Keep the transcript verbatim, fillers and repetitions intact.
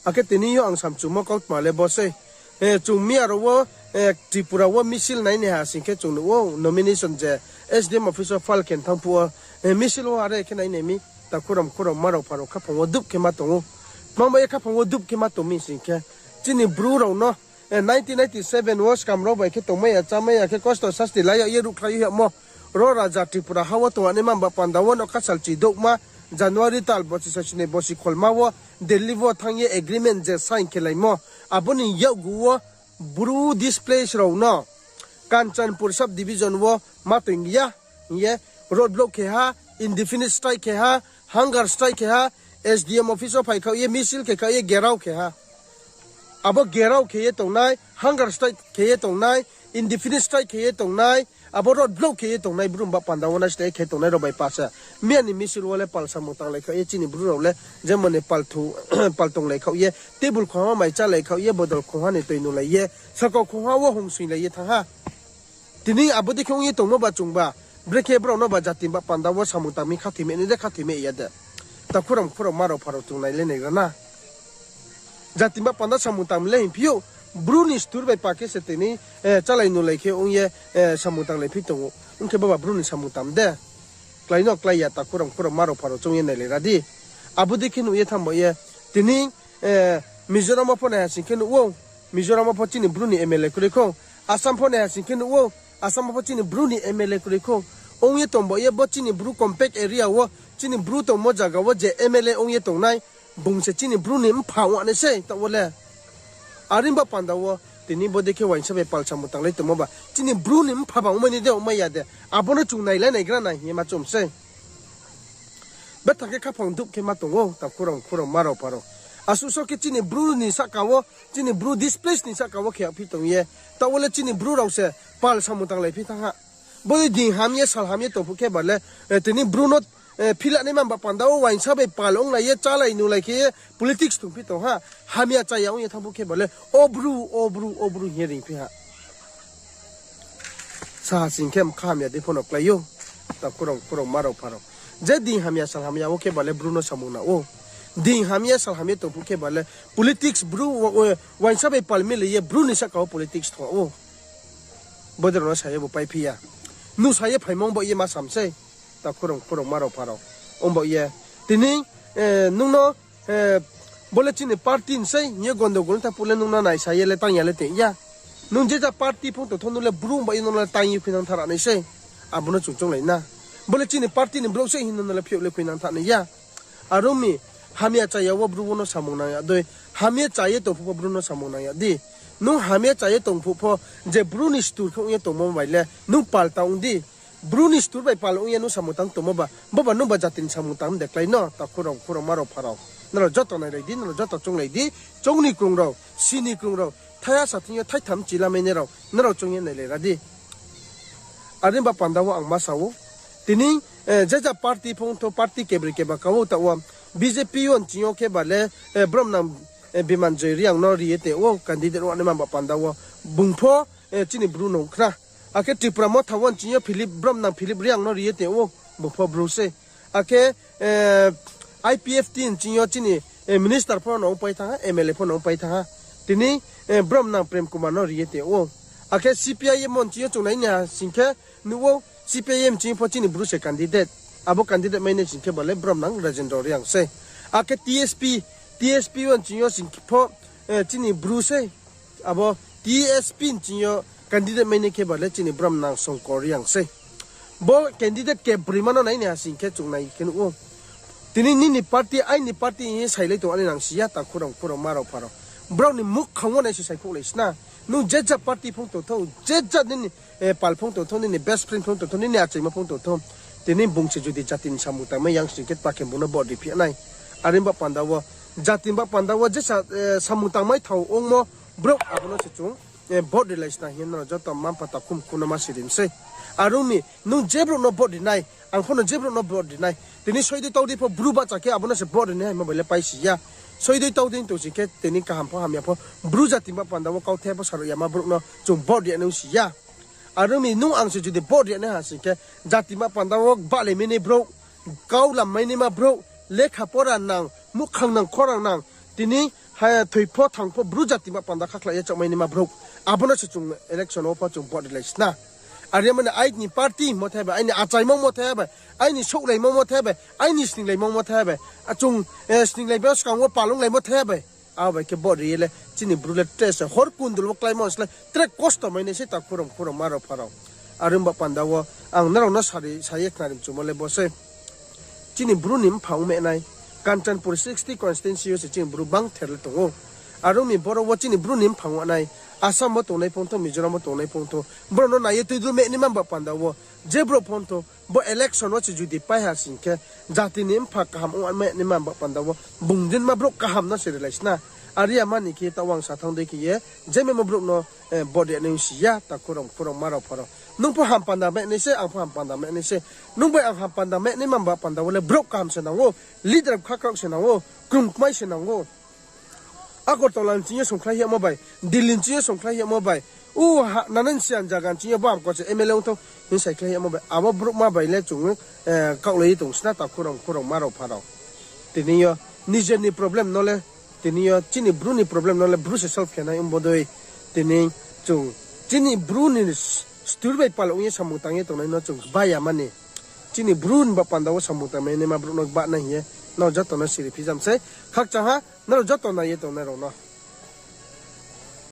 Akhe tini yo ang samchumo kautma le bo sei. Eh, chung miya rao wo, eh, Tripura wo misil nai nai ha sing khe chung nuh wo nomination je S D M office wo file khe thanng phuh wo, eh, misil wo are khe nai nai mi, takhu rao mkhu rao ma rao pha rao khaphang wo dup khe ma tong ou. Tma bai ye khaphang wo dup khe ma tong mi sing khe, chini Bru rao no, eh, nineteen ninety-seven wo skam rao bai khe tongmai ya, chámai ya khe kosto sasti la yag ye ruhkhlai yagmo. Ro raja Tripura ha wo tongnaima ba panda wo no khasal chi douhma, January tal bosi sasini bosi kholma wo Delhi wo thanng ye agreement je sign khelaimo. Abo ni yakgu wo Bru displace rao no Kanchanpur sub division wo ma toing ya hing ye road block khe ha, indefinite strike khe ha, hunger strike khe ha, S D M office wo phai khaoh ye misil khe khaoh ye gherao khe ha. Abo gherao khe ye tongnai, hunger strike khe ye tongnai, indefinite strike khe ye tongnai, abo road block khe ye tongnai Bru ni ba panda wo naisle khe tongnai rao bai pasa. Miya ni misil wo le pal samung tanglai khaoh ye chini Bru rao le jemon ni pal thu, pal tonglai khaoh ye, table khongha mai chálai khaoh ye, bodol khongha ni toi nulai ye, sakau khongha wo hung soinglai ye thanng ha. Tini abo dei khe ong ye tongmo ba chung ba, brekhe brao no ba jati ni ba panda wo samung tang mi khathoi mai nai de, khathoi mai ya de. Takhu rao mkhu rao ma rao pha rao chung nai le nai ra na. Jati ni ba panda samung tang mi le hing phi ou, Bru ni stur bai pa khe se tini, eh, chálai nulai khe ong ye, eh, samung tanglai phi tong ou. Ong khe bo ba Bru ni samung tang de. Klái no klái ya, takhu rao mkhu rao ma rao pha rao chung ye nailai ra di. Abo dei khe nuh ye thanng ba ye, tini, eh, Mizoram wo pho nai ha sing khe nuh ou, Mizoram wo pho chini Bru ni M L A kroi khou. Assam pho nai ha sing khe nuh ou, Assam wo pho chini Bru ni M L A kroi khou. Ong ye tong ba ye bo chini Bru compact area wo, chini Bru tongmo zaga wo je M L A ong ye tongnai, bung se chini Bru ni mpha ong nai sei taoh wo le. Are ni ba panda wo tini bo dei khe uaingsa bai pal samung tanglai tongmo ba chini Bru ni mpha ba ongmai ni de, ongmai ya de, abo no chung nai le nai gra na hing ye ma chom sei. Bethak khe khaphang dup khe ma tong ou, takhu rao mkhu rao ma rao pha rao. Asuh so khe chini Bru ni sahka wo, chini Bru displace ni sahka wo khe yagphi tong ye, taoh wo le chini Bru rao se pal samung tanglai phi thanng ha. Bo dei din ham ye sal ham ye tong phuh khe ba le, eh, tini Bru no, eh, phila naima ba panda wo uaingsa bai pal onglai ye chálai nulai khe ye politics thungphi tong ha. Hamya chaya ong ye thanng phuh khe ba le, o Bru, o Bru, o Bru hing ye ringphi ha. Sa sing khe mkha hamya dei pho no klái ou. Takhu rao mkhu rao ma rao pha rao, je din hamya sal hamya wo khe ba le Bru no samung nang ou. Din ham ye sal ham ye tong phuh khe ba le politics Bru, wa-, wa-, uaingsa bai pal milai ye Bru ni sahka wo politics thung ou. Bodei rao no sa ye bo paiphi ya. Nung sa ye phaimo ong ba ye ma sam sei. Takhu rao mkhu rao ma rao pha rao. Ong ba ye. Tini, eh, nung no, eh, bo le chini party ni sei, hing ye gondogol tha phuh le nung no naisa ye le tang ya le tong ya. Nung je ja party phung tong thou nung le Bru ong ba ye nung no le tang ye khuinang thanng ra nai sei. Abo no chung chounglai na. Bo le chini party ni brouh sei hing nung no le phiouh le khuinang thanng nai ya. Are ong mi, hamya chaya wo Bru wo no samung nang yag dei. Hamya cha ye tong phuh pho Bru no samung nang yag di. Nung hamya cha ye tong phuh pho, je Bru ni stur khe ong ye tongmo bai le nung pal tang ong di. Bru ni stur bai pal ong ye nung samung tang tongmo ba, bo ba nung ba jati ni samung tang de klái no, takhu rao mkhu rao ma rao pha rao. Nrao joto nailai di, nrao joto chounglai di, choung ni krung rao, si ni krung rao, thaiha sa thing yo thaitham chilamai nai rao, nrao choung ye nailai ra di. Are ni ba panda wo ang ma sa ou. Tini, eh, je ja party phung tho, party kebroi keba ka ou taoh wo. B J P yo nching yo khe ba le, eh, Bromnang, eh, Bimanjoy Reang no ri ye tong ou, candidate rao naima ba panda wo. Bung pho, eh, chini Bru no khna. Akhe Tipra Motha wo nching yo Philip, Bromnang Philip Reang no ri ye tong ou, bung pho Bru sei. Akhe, eh, I P F T nching yo chini, eh, minister pho no pai thanng ha, M L A pho no pai thanng ha. Tini, eh, Bromnang Prem Kumar no ri ye tong ou. Akhe C P I M wo nching yo chung nai na sing khe nuh ou, C P I M nching yo pho chini Bru se candidate. Abo candidate mai nai sing khe ba le Bromnang Rajendra Reang sei. Akhe T S P, T S P wo nching yo sing khe pho, eh, chini Bru sei. Abo T S P nching yo candidate mai nai khe ba le chini Bromnang Songkor Reang sei. Bo candidate kebroima no nai nai ha sing khe chung nai khe nuh ou. Tini nini party, aini party hing ye sailai tong ani nang si ya, takhu rao mkhu rao ma rao pha rao. Brao ni muhkhang wo nai se saikhouhlai sna. Nung je ja party phung tong thou, je ja nini, eh, pal phung tong thou, nini best friend phung tong thou, nini achaima phung tong thou. Tini bung se judi jati ni samung tangmai yang sing khe ta khe bung no vote riphi nai. Are ni ba panda wo, jati ni ba panda wo je sa, eh, samung tangmai thao ongmo brouh abo no se chung, eh, vote rilai sna hing ye nrao joto mma mpha takhu mkhu no ma sirim sei. Are ong mi, nung je brouh no vote ri nai, ang pho no je brouh no vote ri nai, Tini soi dei tau dei pho Bru bahcha khe abo no se vote ri nai hingmo bai le paisi ya. Soi dei tau dei tong sing khe tini kaham pho hamya pho Bru jati ni baoh panda wo kauthai pho saruh yama brouh no chung vote ri nai si ya. Are ong mi nung ang se judi vote ri nai ha sing khe jati ni baoh panda wo bahlai mai nai brouh, kau lam mai naima brouh, lekha pora nang, muhkhang nang, khorang nang, tini ha thoi pho thang pho Bru jati ni baoh panda khakhlai ye chaohmai naima brouh. Abo no se chung election wo pho chung vote rilai sna. Are mani aini party mo thai bai, aini achaimo mo thai bai, aini souhlaimo mo thai bai, aini sninglaimo mo thai bai, chung, sninglai bai skang wo palunglaimo thai bai. Abo bai khe vote ri ye le chini Bru le tre se hor kundul wo kláimo slái tre kosto mai nai se takhu rao mkhu rao ma rao pha rao. Are ong baoh panda wo ang nrao no sa ye khnari mchumo le bo se. Chini Bru ni mphang ong ma nai, Kanchanpur sixty constituency yo se chini Bru bangther le tong ou. Are ong mi boro wo chini Bru ni mphang ong nai, Assam wo tongnai phongthou, Mizoram wo tongnai phongthou, brao no nai ye tuidul ma naima baoh panda wo, je brouh phongthou bo election wo se judi pai ha sing khe, jati ni mpha kaham ong ma naima baoh panda wo bung dinma brouh kaham no se rilai sna. Are ya mani khe taoh ang sa thanng dei khe ye, je memo brouh no vote ri nai si ya, takhu rao mkhu rao ma rao pha rao. Nung pho ham panda ma nai se, ang pho ham panda ma nai se. Nung bai ang ham panda ma naima baoh panda wo le brouh kaham se nang ou, leader khakraoh se nang ou, krungkmai se nang ou. Agartala ni ching yo songkhlai yagmo bai, Delhi ni ching yo songkhlai yagmo bai, u ha, nanan siyan zaga ni ching yo bo amko se M L A ongthou hing saikhlai yagmo bai, abo brouhma bai le chung, kaohlai ye tong sna takhu rao mkhu rao ma rao pha rao. Tini yo nijer ni problem no le, tini yo chini Bru ni problem no le Bru se solve khe nai ong bodei. Tini chung chini Bru ni stur bai pal ong ye samung tang ye tongnai no chung ba ya mani. Chini Bru ni baoh panda wo samung tangmai naima brouh no gbahnai hing ye nrao joto no siri phijam sei. Khakchang ha, nrao joto nai ye tongnai rao no.